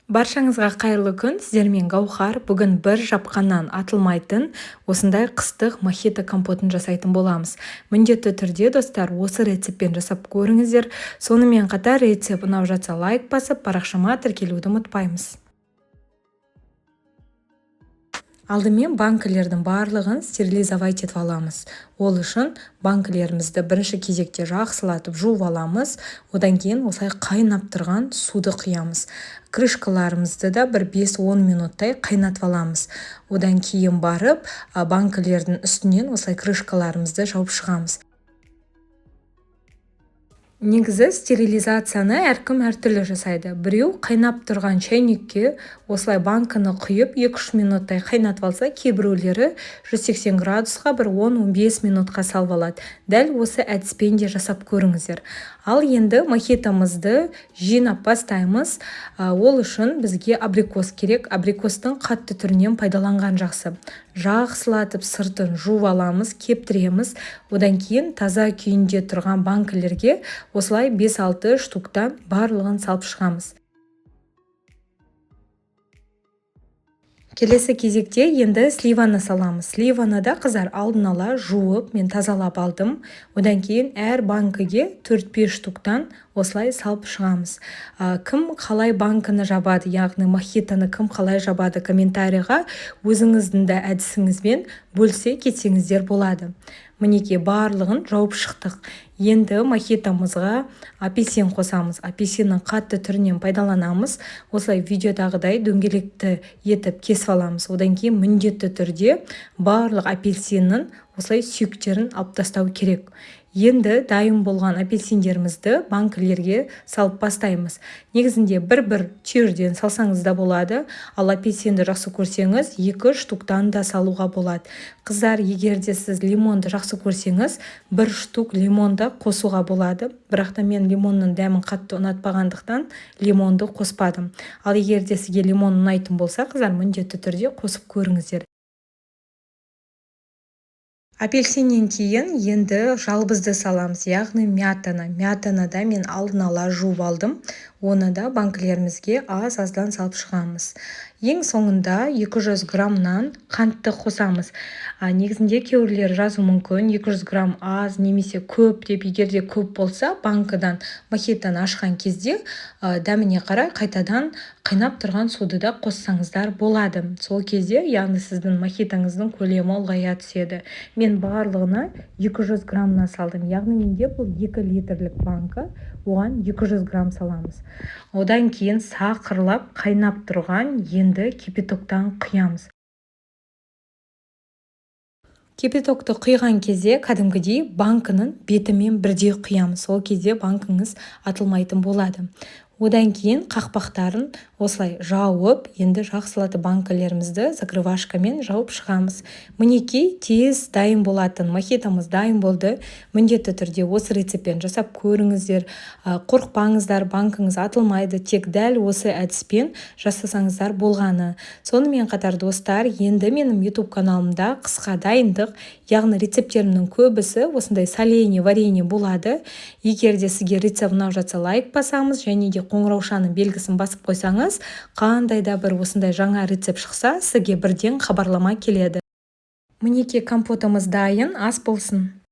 Баршаңызға қайырлы күн, сіздермен Гаухар. Бүгін бір жапқаннан атылмайтын осындай қыстық мохито компотын жасайтын боламыз. Міндетті түрде, достар, осы рецептпен жасап көріңіздер. Сонымен қатар рецепт ұнап жатса, лайк басып, парақшама тіркелуді ұмытпаймыз. Алдымен банкілердің барлығын стерилизовать етіп аламыз. Ол үшін банкілерімізді бірінші кезекте жақсылатып жуып аламыз. Одан кейін осылай қайнап тұрған суды құямыз. Крышкаларымызды да бір 5-10 минуттай қайнатып аламыз. Одан кейін барып банкілердің үстінен осылай крышкаларымызды жауып шығамыз. Негізі стерилизацияны әркім әртүрлі жасайды. Біреу қайнап тұрған чайникке осылай банкіні құйып, 2-3 минуттай қайнатып алса, кейбіреулері 180 градусқа бір 10-15 минутқа салып алады. Дәл осы әдіспен де жасап көріңіздер. Ал енді мохитомызды жинап бастаймыз. Ол үшін бізге абрикос керек. Абрикостың қатты түрінен пайдаланған жақсы. Жақсылатып сыртын жуып аламыз, кептіреміз. Одан кейін таза күйінде тұрған банкілерге осылай 5-6 штуктан барлығын салып шығамыз. Келесі кезекте енді сливаны саламыз. Сливаны да, қыздар, алдын ала жуып, мен тазалап алдым. Одан кейін әр банкіге 4-5 штуктан осылай салып шығамыз. Кім қалай банкіні жабады, яғни мохитоны кім қалай жабады, комментарийға өзіңіздің де әдісіңізбен бөлісе кетсеңіздер болады. Мінекей, барлығын жауып шықтық. Енді мохитомызға апельсин қосамыз. Апельсиннің қатты түрінен пайдаланамыз. Осылай видеодағыдай дөңгелекті етіп кесіп аламыз. Одан кейін міндетті түрде барлық апельсиннің осылай сүйектерін алып тастау керек. Енді дайын болған апельсиндерімізді банкілерге салып бастаймыз. Негізінде бір-бір түйірден салсаңыз да болады, ал апельсинді жақсы көрсеңіз, 2 штуктан да салуға болады. Қыздар, егер де сіз лимонды жақсы көрсеңіз, бір штук лимонды қосуға болады. Бірақ та мен лимонның дәмін қатты ұнатпағандықтан лимонды қоспадым. Ал егер де сізге лимон ұнайтын болса, қыздар, міндетті түрде қосып көріңіздер. Апельсиннен кейін енді жалбызды саламыз, яғни мятаны. Мятаны да мен алдын ала жуып алдым. Оны да банкілерімізге аз-аздан салып шығамыз. Ең соңында 200 граммнан қантты қосамыз. Негізінде кейбіреулер жазуы мүмкін 200 грамм аз немесе көп деп. Егер де көп болса, банкідан мохитоны ашқан кезде дәміне қарай қайтадан қайнап тұрған суды да қоссаңыздар болады. Сол кезде, яғни сіздің мохитоңыздың көлемі ұлғая түседі. Мен барлығына 200 граммнан салдым. Яғни менде бұл 2 литрлік банка, оған 200 грамм саламыз. Одан кейін сақырлап қайнап тұрған енді кипятоктан құямыз. Кипятокты құйған кезде кәдімгідей банкінің бетімен бірдей құямыз. Сол кезде банкіңіз атылмайтын болады. Одан кейін қақпақтарын осылай жауып, енді жақсылатып банкілерімізді закрывашкамен жауып шығамыз. Мінекей, тез дайын болатын мохитомыз дайын болды. Міндетті түрде осы рецептпен жасап көріңіздер. Қорықпаңыздар, банкіңіз атылмайды. Тек дәл осы әдіспен жасасаңыздар болғаны. Сонымен қатар, достар, енді менің YouTube каналымда қысқа дайындық, яғни рецепттерімнің көбісі осындай соленье, варенье болады. Егер де сізге рецепт ұнап жатса, лайк басамыз және де қоңыраушаның белгісін басып қойсаңыз, қандай да бір осындай жаңа рецепт шықса, сізге бірден хабарлама келеді. Мінекей, компотымыз дайын, ас болсын.